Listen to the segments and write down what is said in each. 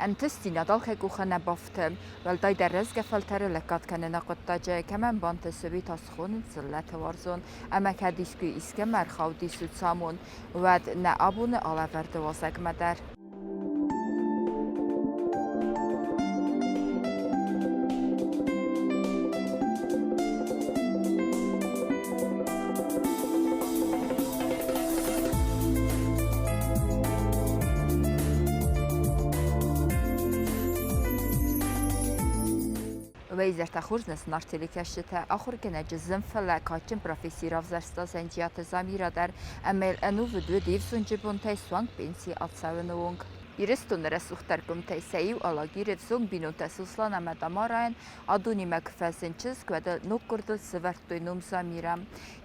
Ӕнтыстдзинад алкӕй къухы нӕ бафты, уӕлдайдӕр рӕзгӕ фӕлтӕры лӕггад кӕныны хъуыддаджы, кӕмӕн бантысы, уый та схонынц дзыллӕты уарзон, ӕмӕ кӕд искуы искӕмӕ ӕрхаудис уыцамон, уӕд нӕ абоны алӕвӕрды уазӕгмӕ дӕр. Уӕ изӕртӕ хорз нӕ сынаргъ телекӕсджытӕ, ахуыргӕнӕджы зын, фӕлӕ кадджын професси равзӕрста Зӕнджиаты Замирӕ дӕр ӕмӕ йыл ӕнувыд уыд йе взонджы бонтӕй суанг пенсийы ацӕуыны онг. Ирыстоны рӕсугъддӕр къуымтӕй сӕ иу Алагиры взонг бинонтӕ Сослан ӕмӕ Тамарайӕн адонимӕ куы фӕзынд чызг, уӕд ыл ноггуырдыл сӕвӕрдтой ном Замирӕ.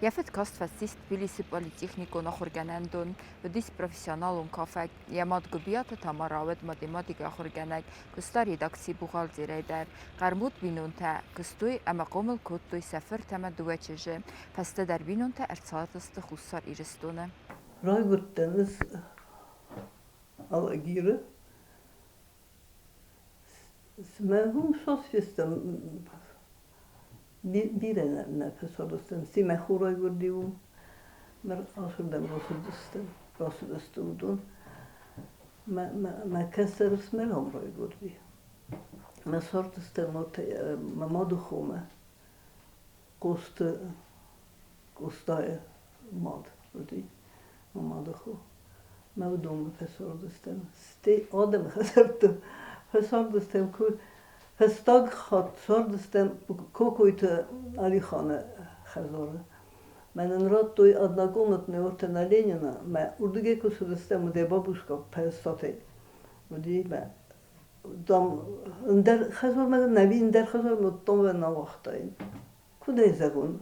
Йӕ фыд каст фӕцис Тбилисы политехникон ахуыргӕнӕндон, уыдис профессионалон кафӕг. Йӕ мад Гуыбиаты Тамара уыд математикӕйы ахуыргӕнӕг, куыста редакцийы бухгалтерӕй дӕр. Хъӕрмуд бинонтӕ куыстой ӕмӕ хъомыл кодтой сӕ фырт ӕмӕ дыууӕ чызджы. Фӕстӕдӕр бинонтӕ ӕрцардысты Хуссар Ирыстоны. Райгуырдтӕн ӕз Алагиры. Мӕ уым сосфестӕм бирӕ нӕ фӕцардыстӕм. Цимӕ хурайгуырди уым. Ныр ацырдӕм рацыдыстӕм, рацыдысты уыдон. Мӕ кӕстӕр ӕфсымӕр ам райгуырди. Мӕ цардыстӕм мӕ мады хомӕ Къосты Къостайы мад уыди, мӕ мады хо. Мӕ уыдонмӕ фӕцардыстӕм. Стӕй адӕмы хӕдзӕртты фӕцардыстӕм, куы фӕстаг хатт цардыстӕм Кокойты Алиханы хӕдзары. Мӕнӕн радтой однокомнатный ортӕ на Ленина, мӕ уырдыгӕй куы цыдыстӕм, уӕд йӕ бабушка Пӕстатӕй уыди мӕ там ӕндӕр хӕдзармӕ нӕ ӕндӕр хӕдзармӕ уыдтон нӕ уагътаин. Куыд ӕй зӕгъон,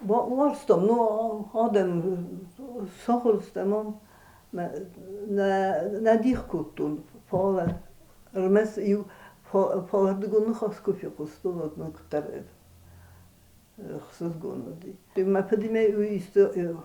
уарзтам, ну адӕм сахуыр стӕм ам, нӕ дих кодтон, фӕлӕ ӕрмӕст иу фалӕрдыгон ныхас куы фехъуыстон, уӕд мын куыддӕр ӕхсызгон уыди. Мӕ фыдимӕ исты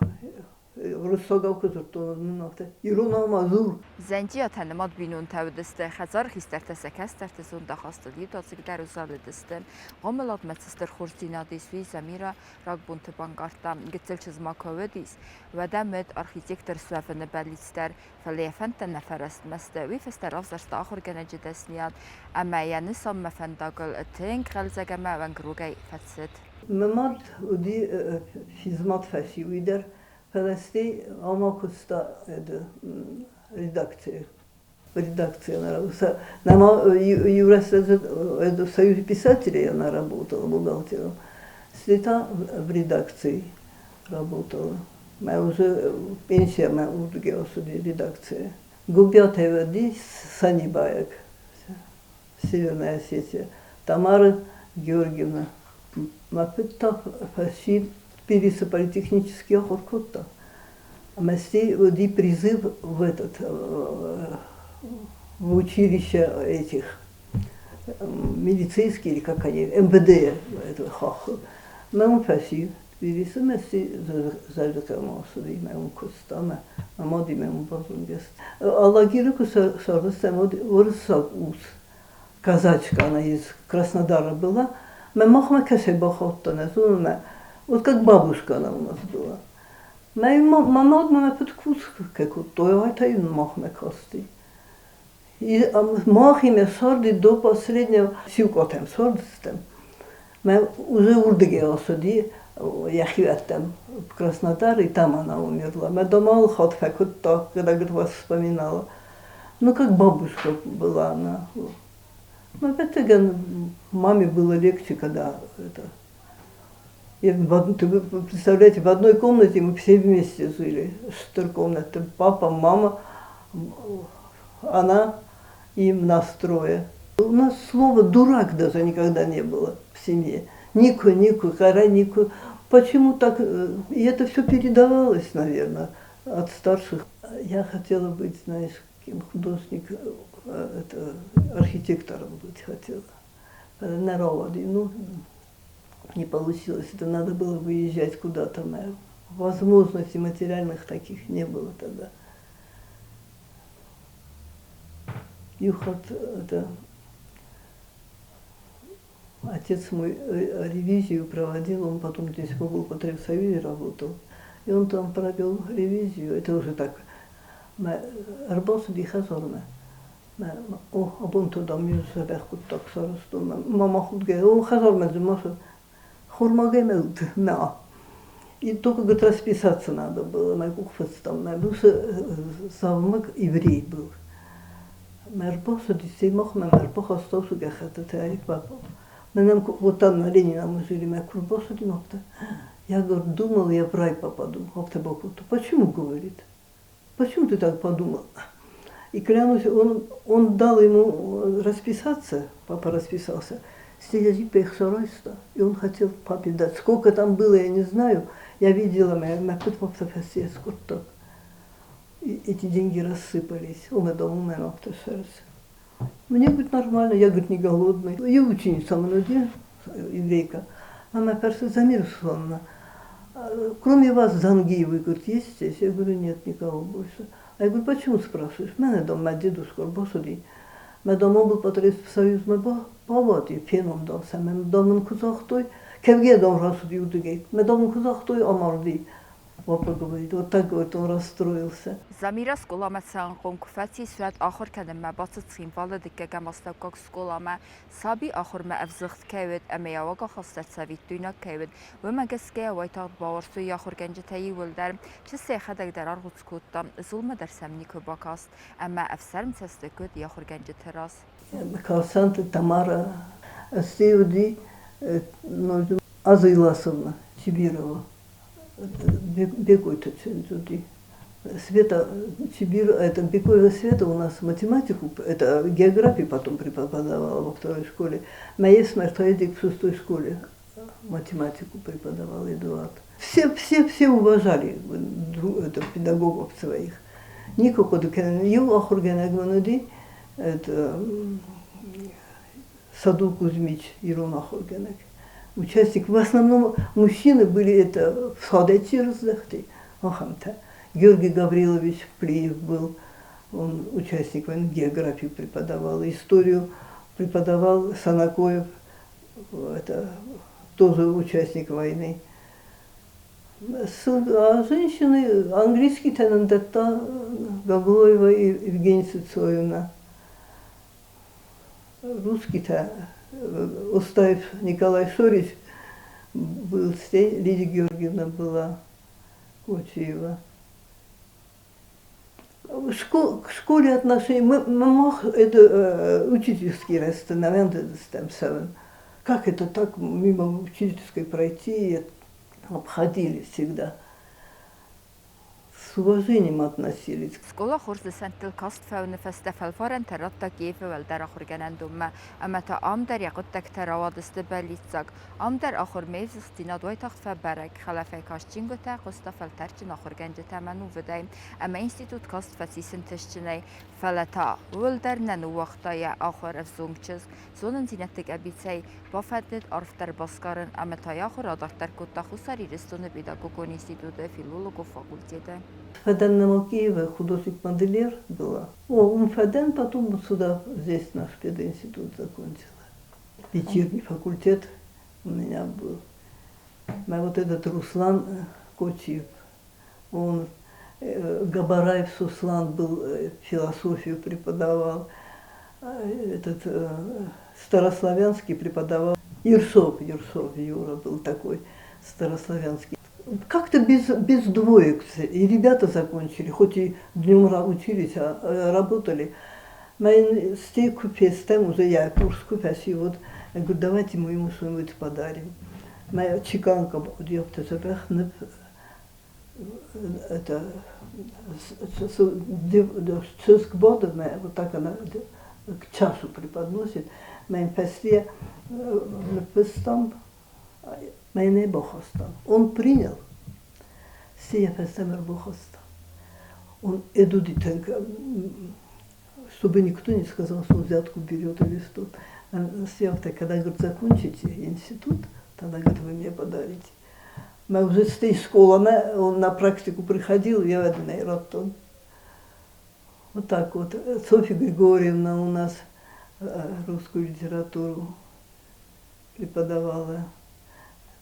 Уырыссагау куы дзырдтон, уӕд мын афтӕ иронау ма дзур. Зӕнджиатӕ нымад бинонтӕ уыдысты, хӕдзары хистӕртӕ сӕ кӕстӕрты зондахастыл иудадзыгдӕр узӕлыдысты. Хъомыладмӕ цы стыр хорздзинад ис, уый Замирӕ рагбонты банкъардта. Гыццыл чызг ма куы уыдис, уӕд ӕм уыд архитектор суӕвыны бӕллиц дӕр, фӕлӕ йӕ фӕндтӕ нӕ фӕрӕстмӕ сты. Уый фӕстӕ равзӕрста ахуыргӕнӕджы дӕсныйад ӕмӕ йӕ нысанмӕ фӕндагыл тынг хъӕлдзӕг ӕмӕ уӕнгрогӕй фӕцыд. Мӕ мад уыди физмат фӕци уый дӕр, фӕлӕ стӕй ама куыста редакцийы. Редакция она работала. Иу рӕстӕджы в Союзе писателей она работала бухгалтером. Света в редакции работала. Мӕ уже пенсия мӕ уырдыгӕй ацыди редакция. Гуыбиатӕй уыди Санибайаг, Северная Осетия. Тамара Георгиевна. Мӕ фыд та фӕци Тбилисы политехнический ахуыр кодта. Ӕмӕ стӕй уыди призыв в этот в училище этих милицейский или как они, МВД это хаххы. Мӕ уым фӕци Тбилисы мӕ стӕй Зӕрдыхъӕумӕ ацыди, мӕ уым куыста, мӕ мадимӕ уым базонгӕ. Алагиры куы цардыстӕм, уӕд уырыссаг ус казачка, она из Краснодара была, мӕ махмӕ кӕсӕй бахаудтӕн, ӕз уымӕ, вот как бабушка она у нас была. Мӕ мад мӕ фыд кусгӕ кодтой, ай та йын махмӕ касти. И махимӕ царди до последнего сиукъатӕм цардыстӕм. Мӕ уже уырдыгӕй ацыди йӕхиуӕттӕм в Краснодар, и там она умерла. Мӕ дома хатт фӕкуыдта, когда, говорит, вас вспоминала. Ну, как бабушка была она. Но опять-таки маме было легче, когда это... Я, вы представляете, в одной комнате мы все вместе жили. Четыре комнаты. Папа, мама, она и нас трое. У нас слова «дурак» даже никогда не было в семье. Нику, Нику, Кара, Нику. Почему так? И это все передавалось, наверное, от старших. Я хотела быть, знаешь, кем художник, это, архитектором быть хотела. На Роводе. Ну, не получилось. Это надо было выезжать куда-то. Возможностей материальных таких не было тогда. Иу хатт это отец мой ревизию проводил, он потом здесь в облпотребсоюзе работал. И он там провел ревизию, это уже так, ӕрбацыди хӕдзармӕ. О, абон то дам дзӕбӕх хъуыддаг сарӕзтон. Мама худгӕ, о, хӕдзармӕ дзы ма хормагӕй мӕ нӕ. И только, говорит, расписаться надо было, мӕ къух фӕцтам. Мӕ завмаг еврей был. Мӕ ӕрбацыди махмӕ, мӕ ӕрбахаста уыцы гӕххӕттытӕ, папа. Мы вот там на Ленина мы жили, мӕ куы рбацыди, я, говорит, думал, я в рай попаду. Почему, говорит? Почему ты так подумал? И клянусь, он дал ему расписаться, папа расписался, и он хотел папе дать. Сколько там было, я не знаю. Я видела, так. И эти деньги рассыпались. Он это Мне, говорит, нормально, я, говорит, не голодный. Я ученица многие, еврейка. Она кажется, Замира Руслановна, кроме вас Зангиевы, говорит, есть здесь? Я говорю, нет, никого больше. А я говорю, почему спрашиваешь? Мӕнӕ дам мӕ дедушка ӕрбацыди. Мӕ дам облпотребсоюзмӕ бауади, фенон дам сӕ. Мӕ дам ын куы загътой, кӕугӕ дам рацыди уырдыгӕй. Мӕ дам ын куы загътой, амарди. Папа говорит, вот так вот он расстроился. Замирӕ скъоламӕ цӕуынхъом куы фӕцис, уӕд ахуыр кӕнынмӕ бацыд Цхинвалы дыккӕгӕм астӕуккаг скъоламӕ. Саби ахуырмӕ ӕвзыгъд кӕй уыд ӕмӕ йӕ уагахаст цӕвиттойнаг кӕй уыд, уымӕ гӕсгӕ йӕ уайтагъд бауарзтой йӕ ахуыргӕнджытӕ иууылдӕр. Чызг сӕ йӕхӕдӕг дӕр аргъуц кодта, зулмӕ дӕр сӕм никуы бакаст ӕмӕ ӕфсӕрмцӕсты куыд йӕ ахуыргӕнджыты раз. Калсанты Тамара стӕй уыди Аза Иласовна Сибирова, Бекойты чындз уыди. Света Чибир, это Бекоева Света у нас математику, это географию потом преподавала во второй школе. Моя смерть в шестой школе математику преподавал Эдуард. Все, все, все уважали это, педагогов своих. Нико хъуыды кӕнын, иу ахуыргӕнӕг мын уыди, это Саду Кузьмич, ирон ахуыргӕнӕг. Участник, в основном мужчины были это в Садӕчи раздӕхти, ахӕмтӕ. Георгий Гаврилович Плиев был, он участник войны, географию преподавал, историю преподавал Санакоев, это тоже участник войны. А женщины, английский нын дӕтта Гаглоева Евгения Цицоевна, русский-то Устаев Николай Шорич был, Лидия Георгиевна была, Кочиева. К школе отношения, мы это учительский ресторан, как это так мимо учительской пройти, обходили всегда. С уважением относились. Скъола хорз нысӕнттыл каст фӕуыны фӕстӕ фӕлварӕнтӕ радта Киевы уӕлдӕр ахуыргӕнӕндонмӕ ӕмӕ та ам дӕр йӕ хъуыддӕгтӕ рауадысты бӕллиццаг. Ам дӕр ахуырмӕ ивдзыхдзинад уайтагъд фӕбӕрӕг, хӕлӕфӕй каст чингуытӕ хъуыста фӕлтӕрдджын ахуыргӕнджытӕ ӕмӕ нувыдӕй, ӕмӕ институт каст фӕцис ӕнтыстджынӕй. Фӕлӕ та уӕлдӕр нӕ ныууагъта йӕ ахуыр ӕвзонг чызг, зонындзинӕдты къӕбицӕй бафӕндыд арфдӕр басгарын ӕмӕ та йӕ ахуыр адарддӕр кодта Хуссар Ирыстоны педагогон институты филологон факультеты. Фӕдӕн Намалкиева художник-модельер была. О, УМФДН потом вот сюда, здесь наш пединститут закончила. Вечерний факультет у меня был. А вот этот Руслан Кочиев, он Габараев Суслан был, философию преподавал. Этот старославянский преподавал. Ершов, Ершов Юра был такой старославянский. Как-то без двоек и ребята закончили, хоть и днем учились, а работали. Стӕй куы фестӕм, уже я курс куы фӕци, вот, я говорю, давайте мы ему что-нибудь подарим. Моя чеканка дзӕбӕх ныв это чызг бады, вот так она к чашу преподносит, мӕ фӕсте ныффыстам, мӕ бахастам. Он принял, стӕй йӕ фӕстӕмӕ ӕрбахаста. Он эдудитен, чтобы никто не сказал, что он взятку берет или что. Когда, говорит, закончите институт, тогда, говорит, вы мне подарите. Мы уже с той школы, он на практику приходил, я радтон. Вот так вот. Софья Григорьевна у нас русскую литературу преподавала.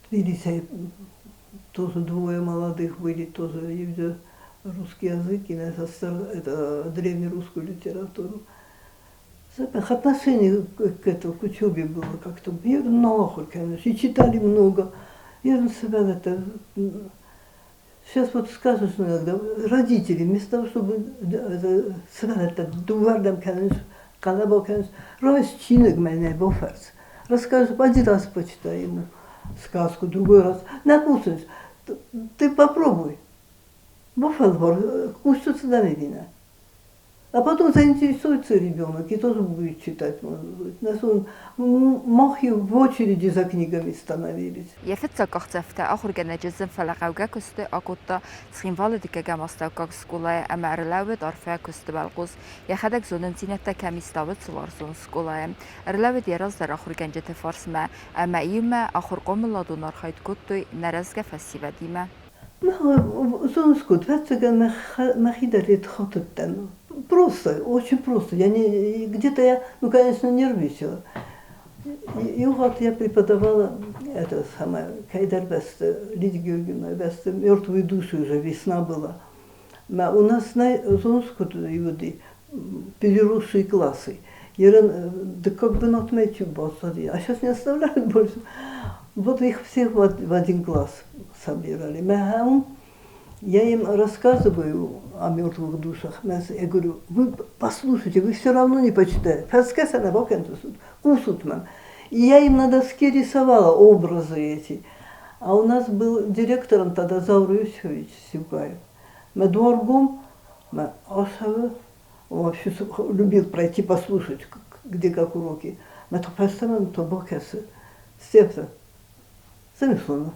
Тбилиси тоже двое молодых были, тоже русский язык и это, древнерусскую литературу. Отношение к этому, к учебе было как-то. Конечно, и читали много. Я себя это... Сейчас вот скажешь иногда, родители, вместо того, чтобы это дувардам, конечно, конечно, чинок меня бофарс. Расскажешь, один раз почитай ему сказку, другой раз. Напустишь, ты попробуй. Бофалбор, кустится да вина. А потом заинтересуется ребенок и тоже будет читать, может быть. Нас он, махи в очереди за книгами становились. Йӕ фыццаг къахдзӕфтӕ ахуыргӕнӕджы зын, фӕлӕ хъӕугӕ куысты акодта Цхинвалы дыккӕгӕм астӕуккаг скъолайы ӕмӕ ӕрлӕууыд арфӕ куысты уӕлхъус. Йӕхӕдӕг зонындзинӕдтӕ кӕм иста, уыцы уарзон скъолайы. Ӕрлӕууыд йӕ раздӕр ахуыргӕнджыты фарсмӕ ӕмӕ иумӕ ахуырхъомыладон архайд кодтой нӕ рӕзгӕ фӕсивӕдимӕ. Зоныс куыд, ӕвӕццӕгӕн, мӕхи дӕр хатыдтӕн. Просто, очень просто. Я не, где-то я, ну, конечно, нервничала. И вот я преподавала это самое, кӕйдӕр бӕсты, Лидия Георгиевна бӕсты, «Мертвые души» уже весна была. У нас на зоныс куыд уыди, переросшие классы. Ерын, да как бы нотмӕ басади, а сейчас не оставляют больше. Вот их всех в один класс собирали. Я им рассказываю о мертвых душах. Я говорю, вы послушайте, вы все равно не почитаете. И я им на доске рисовала образы эти. А у нас был директором тогда Заур Юсифович Сюгаев. Мы дворгом, мы он вообще любил пройти послушать, где как уроки. Мы то постоянно, то бокесы. Степта. Замислено,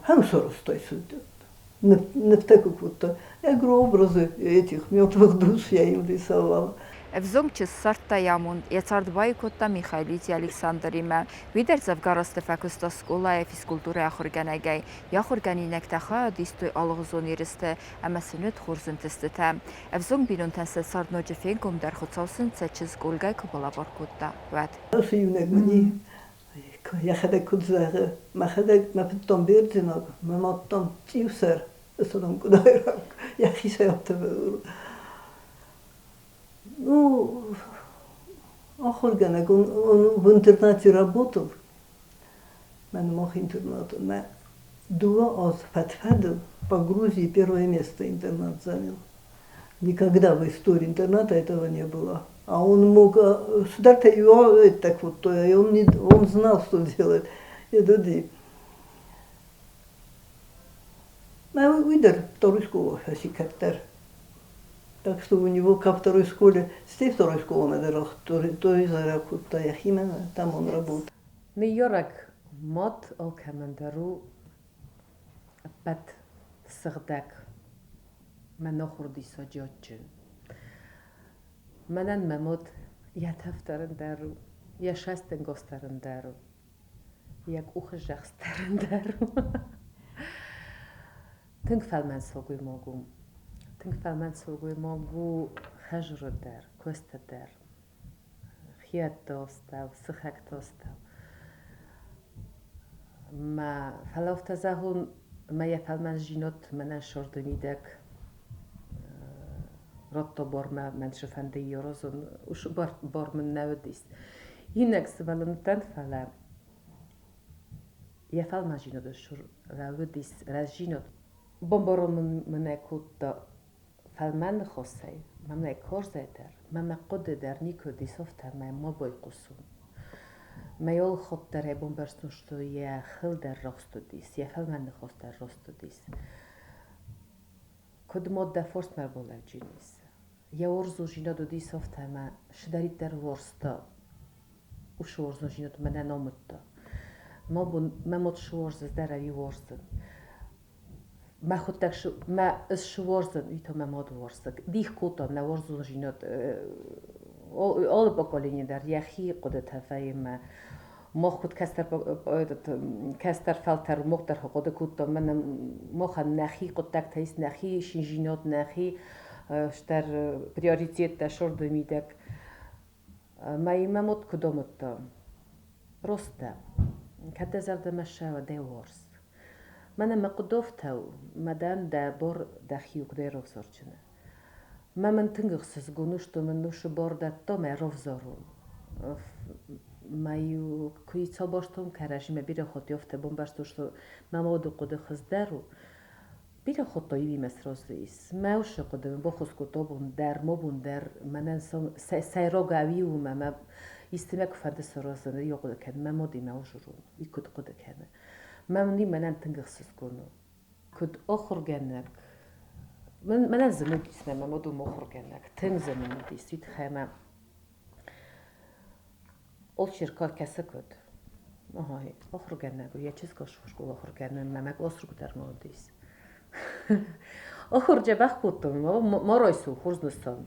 Нефтекукутто. Я говорю, образы этих мертвых душ я им рисовала. Ӕвзонг чызг ссардта йӕ амонд, йӕ цард баиу кодта Михайлити Александримӕ. Уый дӕр дзӕвгар азты фӕкуыста скъолайы физкультурӕйы ахуыргӕнӕгӕй. Йӕ ахуыргӕнинӕгтӕ хайад истой алыгъуызон ерысты ӕмӕ сын уыд хорз ӕнтыстытӕ. Ӕвзонг бинонтӕн сӕ цард ноджы фенгомдӕр, Хуыцау сын сӕ чызг Ольгӕйы куы балӕвар кодта, уӕд. Ацы иунӕг мын йӕхӕдӕг куыд зӕгъы, мӕхӕдӕг мӕ фыдтон бердзенаг, мӕ мадтон цъиусӕр, ысадон къуыдайраг, йӕхицӕй афтӕ фӕдзуры. Ну, ахуыргӕнӕг, он в интернате работал, мӕн мах интернаты, мӕ дыууӕ аз фӕд-фӕдыл по Грузии первое место интернат занял. Никогда в истории интерната этого не было. А он мог сюда-то его так вот, и он, не, он знал, что делать. И дуди. Уый дӕр второй школы фӕци кӕддӕр. Так что у него ко второй школе, с второй школы то кодта йӕхимӕ, там он работал. Ныййарӕг мад алкӕмӕн дӕр у ӕппӕт сыгъдӕг, мӕ нахуыр диссаджы адджын. Мӕнӕн мӕ мад йӕ тӕф дӕр ӕндӕр у, йӕ сӕстӕнгас дӕр ӕндӕр у, йӕ къухы зӕхст дӕр ӕндӕр у. Тынг фӕлмӕн сылгоймаг у. Тынг фӕлмӕн сылгоймаг у хӕзыры дӕр, куысты дӕр, хиӕдты астӕу, сыхӕгты астӕу. Мӕ фӕлӕ афтӕ зӕгъон, мӕ йӕ фӕлмӕнзинад мӕнӕн сырды мидӕг радта бар мӕ мӕн цы фӕнды аразын, уыцы бар мын нӕ уыдис. Иннӕ сывӕллӕттӕн, фӕлӕ йӕ фӕлмӕнзинады цур лӕууыдис рӕзинад. Бамбарын мын ӕй кодта фӕлмӕн ныхасӕй, мӕнӕ карзӕй дӕр, мӕ мӕ хъуыды дӕр никуы уыдис, афтӕ мӕ ма байхъусон. Мӕ алы хатт дӕр ӕй бамбӕрстон, что йӕ хыл дӕр раст уыдис, йӕ фӕлмӕн ныхас дӕр раст уыдис. Куыд мад дӕ фарсмӕ балӕуджын ис. Йӕ уарзондзинад уыдис афтӕ, ӕмӕ цыдӕриддӕр уарзта, уыцы уарзондзинад мӕнӕн амыдта. Мӕ бон мӕ мад цы уарзы, дӕр ӕви уарзын. Мӕхуыдтӕг мӕ ӕз цы уарзын, уый та мӕ мад уарзы. Дих кодтам нӕ уарзондзинад алы поколени дӕр йӕхи хъуыдытӕ вӕййы мӕ мах куыд кӕстӕр кӕстӕр фӕлтӕр мах дӕр хъуыды кодтам, мӕнӕ махӕн нӕхи хъуыддӕгтӕ ис, нӕхи шинжинад, нӕхи Стӕр приоритеттӕ шорды мидӕг. Мӕимӕ мод куы домдта. Просто, кӕд дӕ зӕрдӕмӕ ссӕуа дӕ уарз. Мӕнӕ мӕ хъуыдофтӕ у, мадӕн дӕ бор дӕхи куыдӕй равзарджынӕ. Мӕ мын тынг ӕхсызгон у, что мын усы бар дӕтта мӕ равзарон. Мӕ-иу куы ицабастон кӕрӕзимӕ бирӕ хатт афтӕ бамбӕрстон, что мӕ мады хъуыды хуыздӕр у. Бирӕ хатт иуимӕ сразы ис. Мӕ усы хъуыды мын баххуыс кодта абон дӕр, ма бон дӕр мӕнӕн сӕйраг ӕви у мӕ истымӕ куы фӕнды саразын, йӕ хъуыды кӕн, мӕ мадимӕ узурон, уый куыд хъуыды кӕны. Мӕ мын мӕнӕн тынг ӕхсызгон у. Куыд ахуыргӕнӕг, мӕнӕн зын уыдис, мӕ мад у ахуыргӕнӕг, тынг зын ын уыдис, уый тыххӕй ӕмӕ Алчер кӕсы куыд? Ай, ахуыргӕнӕг у, йӕ чызг скъола ахуыргӕнӕг, мӕ къласрук дӕр ма уыдис. Ахуыр дзӕбӕх кодтон, ма райсу хорз нысан.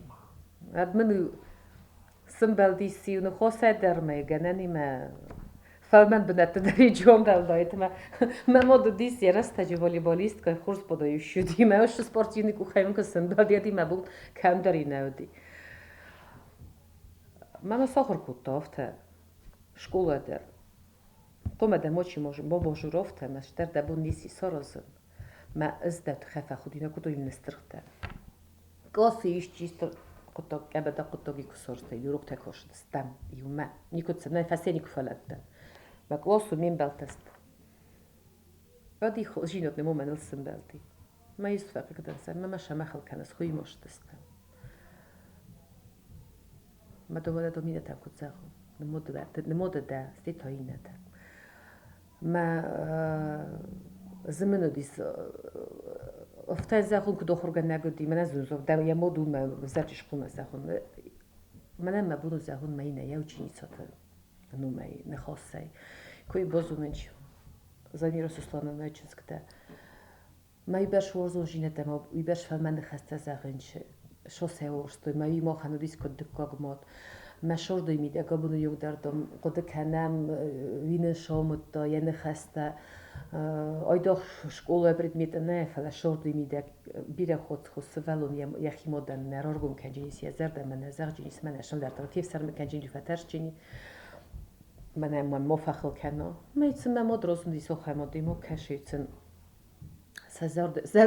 Ӕд мын сымбӕлдис-иу ныхасӕй дӕр мӕ гӕнӕнимӕ фӕлмӕн бынӕтты дӕр иджомбӕлдаид ӕмӕ мӕ мад уыдис йӕ рӕстӕджы волейболисткӕ, хорз бодайы ссыди, мӕ ус спортивный къухӕй мын куы сымбӕлди, уӕд мӕ бон кӕмдӕр и нӕ уыди. Мӕ сахуыр кодта афтӕ скъола дӕр. Хъуамӕ дӕ мочи божуровтӕ мӕ стӕр дӕ бон ници саразын. Мӕ ӕз дӕ тыххӕй фӕхудинаг кодтон министртӕ. Классы исчи хъуыддаг ӕбӕдӕ хъуыддаги куы сарӕзта, уроктӕ кастыстӕм иумӕ. Никуы нӕ фӕсте никуы фӕлӕдтӕн. Мӕ классы ме мбӕлттӕ сты. Уӕд их зинот немо мӕныл сымбӕлди. Мӕ исфӕхъыг дӕн сӕ, мӕ мӕ сӕмӕхыл кӕныс, хуймостыстӕм. Мӕ домӕ доминӕтӕ куыд зӕгъон, нымоды дӕ, стӕй та иннӕтӕ. Мӕ зымын уыдис афтӕ зӕгъун куыд ахуыргӕнӕг уыди, мӕнӕ зын дӕ йӕ мод у мӕ взаджы скъола зӕгъун. Мӕнӕн мӕ бон у зӕгъун мӕ иннӕ йӕ ученицаты номӕй, ныхасӕй. Куы базонын Замира Суслановна чызгтӕ. Мӕ уыйбӕрц уарзондзинӕдтӕ ӕмӕ уыйбӕрц фӕлмӕн ныхӕстӕ зӕгъын сосӕ уарзтой. Мӕ уый махӕн уыдис куыд дыккаг мад. Мӕ сордой мидӕг абоны иу дӕр дам хъуыды кӕнӕм, уый нын саумыдта йӕ ныхӕстӕ. Айдагъ скъолайы предметы нӕ, фӕлӕ сордой мидӕг бирӕ хатт сывӕллон йӕхи мадӕн нӕ раргом кӕнджынис йӕ зӕрдӕмӕ, нӕ зӕгъджынис, мӕнӕ сылдӕртӕ фефсӕрмы кӕнджынис, фӕтӕрсджыни. Мӕнӕ мӕн мо фӕхыл кӕна. Мӕ цымӕ мод розынди сохӕмоди мо кӕсицын. Сӕ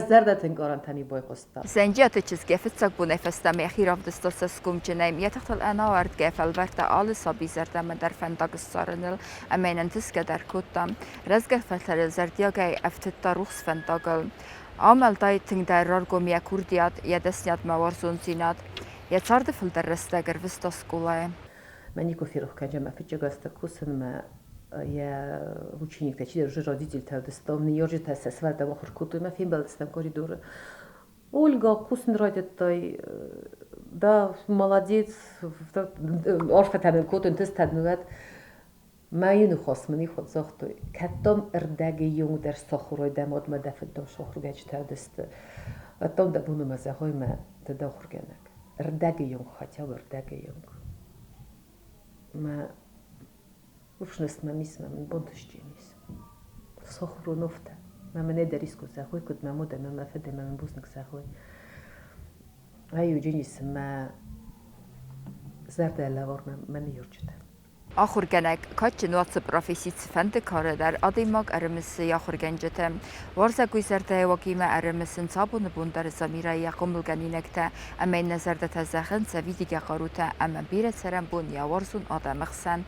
зӕрдӕты ӕнкъарӕнтӕм байхъуыста. Зӕнджиаты чызг йӕ фыццаг бонӕй фӕстӕмӕ йӕхи равдыста цӕсгомджынӕй, йӕ тыхтыл ӕнауӕрдгӕ фӕлвӕрдта алы сабийы зӕрдӕмӕ дӕр фӕндаг ссарыныл ӕмӕ йын ӕнтысгӕ дӕр кодта. Рӕзгӕ фӕлтӕрыл зӕрдиагӕй ӕфтыдта рухс фӕндагыл. Ам уӕлдай тынгдӕр раргом йӕ курдиат, йӕ дӕсниадмӕ уарзондзинад. Йӕ царды фылдӕр рӕстӕг ӕрвыста скъолайы. Мӕ никуы ферох кӕнджа мӕ фыццаг азты кусынмӕ йӕ учениктӕ, чидӕр уже родительтӕ уыдыстӕм, ныййарджытӕ сӕ сывӕллӕттӕм ахуыр кодтой, мӕ фембӕлдыстӕм коридоры. Ольга, кусын райдыдтай, да, молодец, арфӕтӕ мын кодтой, ӕнтыстӕ мын уӕд. Мӕ иу ныхас мын их загътой, кӕд дӕм ӕрдӕгӕй иу дӕр сахуырой дӕ мадмӕ дӕ фыд дӕм сахуыргӕнджытӕ уыдысты, уӕд дӕм дӕ бон ӕмӕ зӕгъой мӕ ды дӕ ахуыргӕнӕг. Ӕрдӕгӕй онг хотя бы ӕрдӕгӕй онг. Мӕ уфшнест мӕ мисмӕ мын бонтысджын ис. Сахуырон офтӕ. Мӕ мын ӕдӕр искуы зӕгъой, куыд мӕ мод ӕмӕ мӕ фыд ӕмӕ мын бузныг зӕгъой. Ай уыджынис мӕ зӕрдӕ лӕвар мӕ ныййарджытӕн. Ахуыргӕнӕг кадджын уацы професси цыфӕнды кары дӕр адӕймаг ӕрымысы йӕ ахуыргӕнджыты. Уарзӕгой зӕрдӕйыуагимӕ ӕрымысынц абоны бон дӕр Замирӕйы йӕ хъомылгӕнинӕгтӕ ӕмӕ йын нӕ зӕрдӕтӕ зӕгъынц ӕвидигӕ хъарутӕ ӕмӕ бирӕ цӕрӕнбон йӕ уарзон адӕмы хсӕн.